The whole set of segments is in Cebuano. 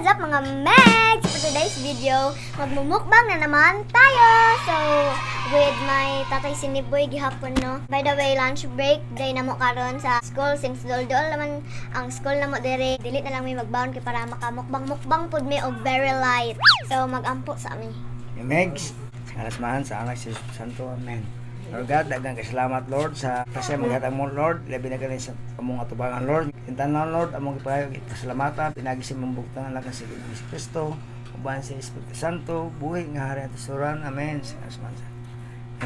What's up, mga Megs? For today's video, magmumukbang na naman tayo! So, with my tatay siniboy gihapon, no? By the way, lunch break day na mo karon sa school since dol-dol naman ang school na mo dere. Dili na lang may magbaon kay para makamukbang-mukbang pud mi og very light. So, magampo sa ami. Megs, sa kalasmahan sa anak si Jesus Santo. Amen. Lord God, daghang kasalamat, Lord, sa kasi maghatag mo, Lord, labi na kani sa among atubangan, Lord. Kintanan, Lord, among gipayo pasalamatan pinagi sa imong bugtang anak sa Ginoong Hesus Kristo uban sa Espiritu Santo, buhi nga hari at isuran. Amen. Sa kalasmahan sa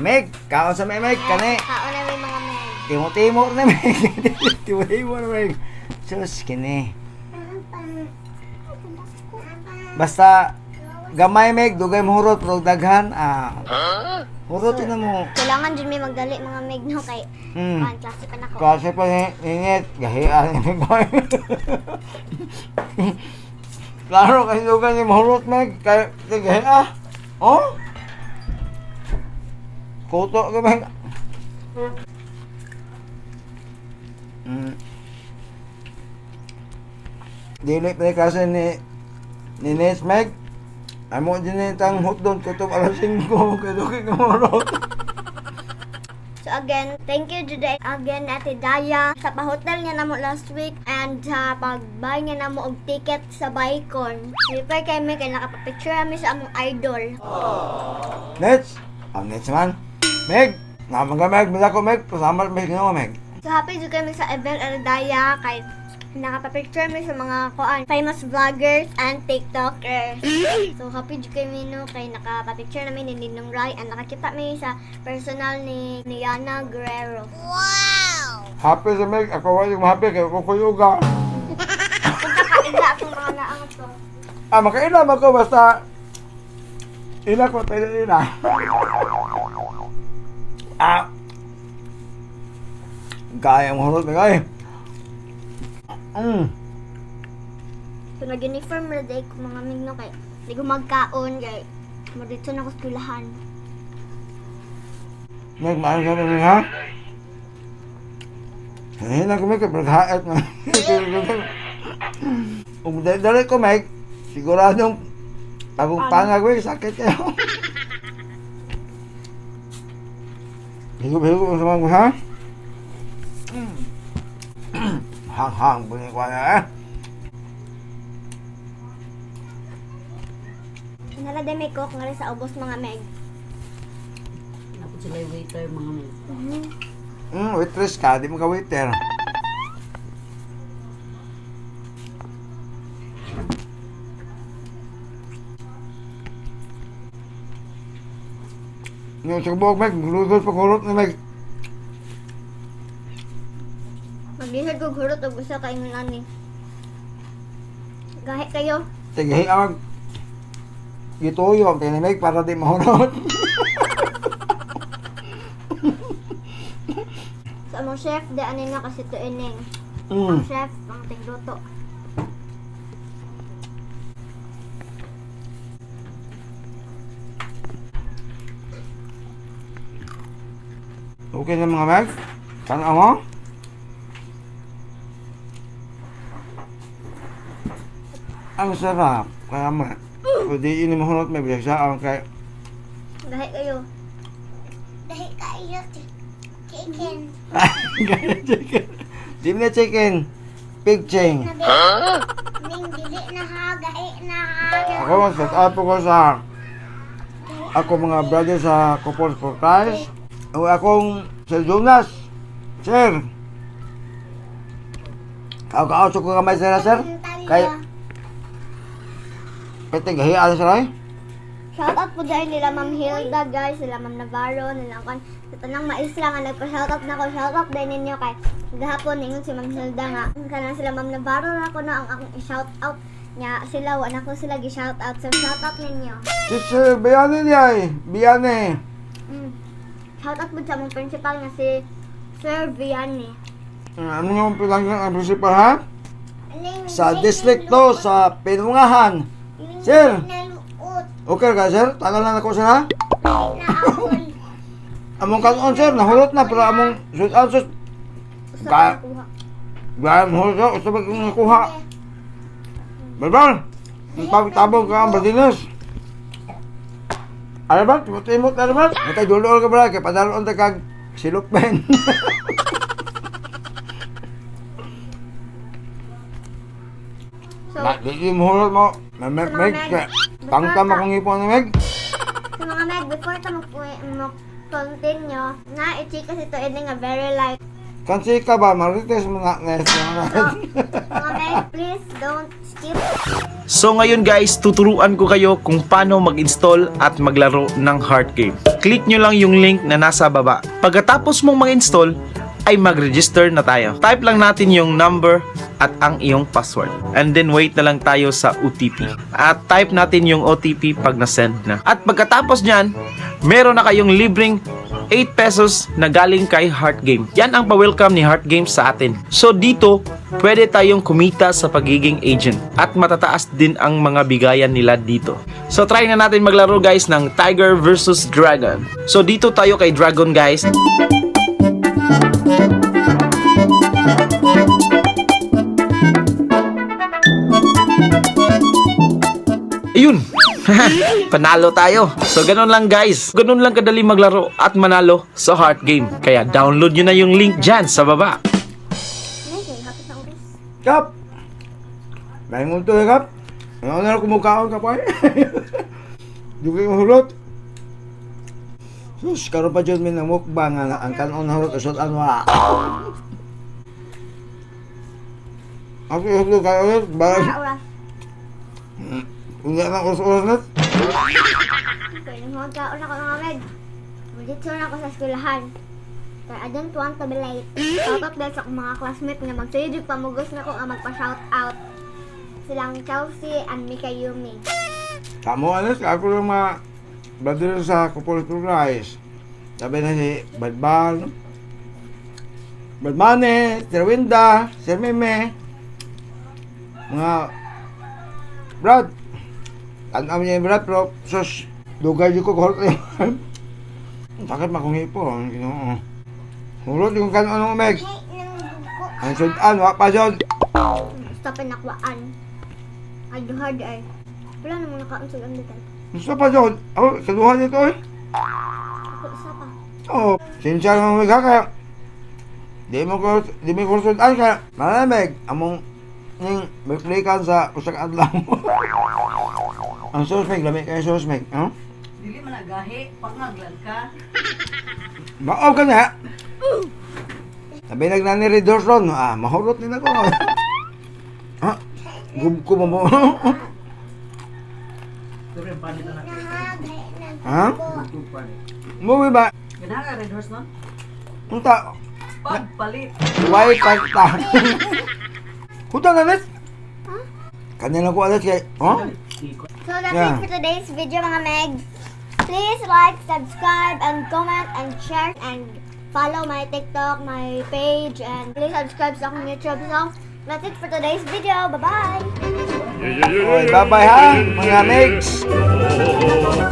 Meg, kaon sa Meg, kani. Kaon na mi, mga Meg. Timo-timo na, Meg. Timo-timo na, Meg. Sus, kini. Basta gamay, Meg, dugay mo hurot pero daghan ah. Hurot na mo. Kailangan dyan may magdali, mga Meg, no? Kay, kan, klase pa na ko. Kasi pa ni init, gahian ni Meg. Klaro kay dugay ni mahurot, Meg, kay gahi ah. Oh? Kuto ka, Meg. Dili pa ni kasi ni Nes, Meg. Amo din ni tang hotdog kutob alas 5 kay dugay ka mahurot. So again, thank you today again, Ate Daya, sa pa-hotel niya namo last week and sa pag-buy niya namo og ticket sa Bicon. Prepare kay mi kay nakapapicture kami sa among idol. Nets! Ang Nets man. Meg! Naman ka, Meg. Mila ko, Meg. Pasama Meg nga, Meg. So happy jud kami sa event, Ate Daya, kay nakapapicture mi sa mga kuan famous vloggers and TikTokers. So happy jud kami, no, kay nakapapicture namin ni Ninong Rai and nakakita mi sa personal ni Niana Guerrero. Happy si Meg. Ako wala yung happy. Kaya ko kuyuga. Kung kakaila akong mga naangat ko. Ah, makailam ako. Basta ila ko tayo ila. Ah! Gaya ang hurot, Meg. Ay! So nag-uniform ra day ko, mga migno, kay di ko magkaon kay modito na ko eskwelahan. Meg, maayon ka na rin, ha? Hihina ko, Meg. Kaya paghaat na. Kung dali ko, Meg, siguradong akong pangag, Meg, sakit kayo. Higup-higup ang samang ko, ha? Hang-hang, bunyi ko na, eh. Nara day may cook nga rin sa ubos, mga meg. Napot sila yung waiter, mga men. Waitress ka, di mo ka waiter. Yung sa buhok, Meg, maglugod pag hurot ni Meg. Maglisod kog hurot og usa ka ingon ani. Gahi kayo. Tigahi ang gituyo ang tinimig para di mahurot. Sa among chef di ani na kasi to ining. Ang chef ang tigluto. Okay na, mga Meg? Tanaw mo? Ang sarap. Kaya mo. Kung di ini mahurot, may bilang ang kay Gahi kayo. Dahil kayo chicken. Chicken. Di mo na chicken. Pig ching. Ning dili na ha, gahi na ha. Ako, set up ko sa ako mga brother sa Couples for Christ. O akong Sir Jonas. Sir. Kao-kao ko kamay sir, sir. Kay Pwede gahian sir ay. Shout out po dahil nila Ma'am Hilda, guys, sila Ma'am Navarro, nila kan sa tanang maisla nga nagpa-shout out na ko, shout out din ninyo kay gahapon ningon si Ma'am Hilda nga kanang sila Ma'am Navarro ra ko na ang akong i-shout out nya sila wa na ko sila gi-shout out, so shout out ninyo. Si Sir Biane niya ay. Biane. Shout out po sa among principal nga si Sir Vianney. Ano yung pinanggang ang principal ha? Ning Sa dili district na to sa Pinungahan. Ning Sir. dili na luot. Okay ka, sir? Tagal na ako, sir, ha? Dili na akon. Among kanon, sir, nahulot na pero among shoot out sir. Usa Ka- ka nakuha. Gaya mo sir, usa ba kong nakuha? Balbal! Pagtabog ka ang Badinos. Ano ba? Timot-timot na naman. Natay dulol ka ba? Kaya padalon ta kag silukben. So, Di mo hulot mo. Meg, Sa mga meg, meg, tangtam akong ipon ni Meg. Sa mga meg, before ta mag-continue, na ichika si to ini nga very light. Kansi ka ba? Marites mo na. Nes. So, mga meg, please don't skip. So ngayon guys, tuturuan ko kayo kung paano mag-install at maglaro ng Heart Game. Click nyo lang yung link na nasa baba. Pagkatapos mong mag-install, ay mag-register na tayo. Type lang natin yung number at ang iyong password. And then wait na lang tayo sa OTP. At type natin yung OTP pag na-send na. At pagkatapos nyan, meron na kayong libreng 8 pesos na galing kay Heart Game. Yan ang pa-welcome ni Heart Game sa atin. So dito, pwede tayong kumita sa pagiging agent at matataas din ang mga bigayan nila dito. So try na natin maglaro guys ng Tiger versus Dragon. So dito tayo kay Dragon, guys. Ayun! Panalo tayo. So, ganun lang guys. Ganun lang kadali maglaro at manalo sa Heart Game. Kaya download nyo na yung link dyan sa baba. Ay, kay hapit na oras. Kap! May ngunto eh, Kap. Ano na kumukaon ka pa eh. Dugay mo hulot. Sus, karon pa dyan may namukbang nga ang kanon hulot usot anwa. Ako yung hulot kayo ulit. Barang, Ah, oras. hindi na oras-oras na. Okay, nang kaon ako, mga meg. Dito na ako sa eskwelahan. Kaya I don't want to be late. Shoutout dahil sa akong mga classmate nga magsayod pamugos na ko nga magpa-shout out. Silang Chelsea and Mika Yumi. Tamo, alas, ako lang mga brother sa Kupol Rice. Sabi na si Balbal, Balmane, Sir Winda, Sir Meme, mga Brad, tanaw niya yung Brad, pero sus, dugay yung kukuhol ko. Sakit makungi po, ang ginoo. Hulot yung kanon anong meg. Gahi ng dugo. Ang sudan, wa pa jud. Basta pinakwaan. Ay, duhad ay. Wala namang nakaon sa dito. Gusto pa jud. Oh, kaduha nito eh. Ako isa pa. Oo. Sinsya nga mga kaya. Di mo ko sudan kaya. Malamig, among ning birthday sa usa ka adlaw. Ang sauce meg, lami kay sauce meg, huh? Dili man nagahi, pangaglan ka. Mao ka na. Sabi nag nani Redorson, ah, mahurot din ako. Ha? Gub ko mo. Pero yung panit na. Na, gahi ng Ha? dugo. Mo ba? Ganahan ka Red Horse, no? Unta, Pagpalit. why pagta? Huta na net. Kanila ko alas kay, oh? So that's it for today's video, mga meg. Please like, subscribe, and comment, and share, and follow my TikTok, my page, and please subscribe sa akong YouTube. So, that's it for today's video. Bye-bye! Oy, bye-bye ha, mga megs. Oh.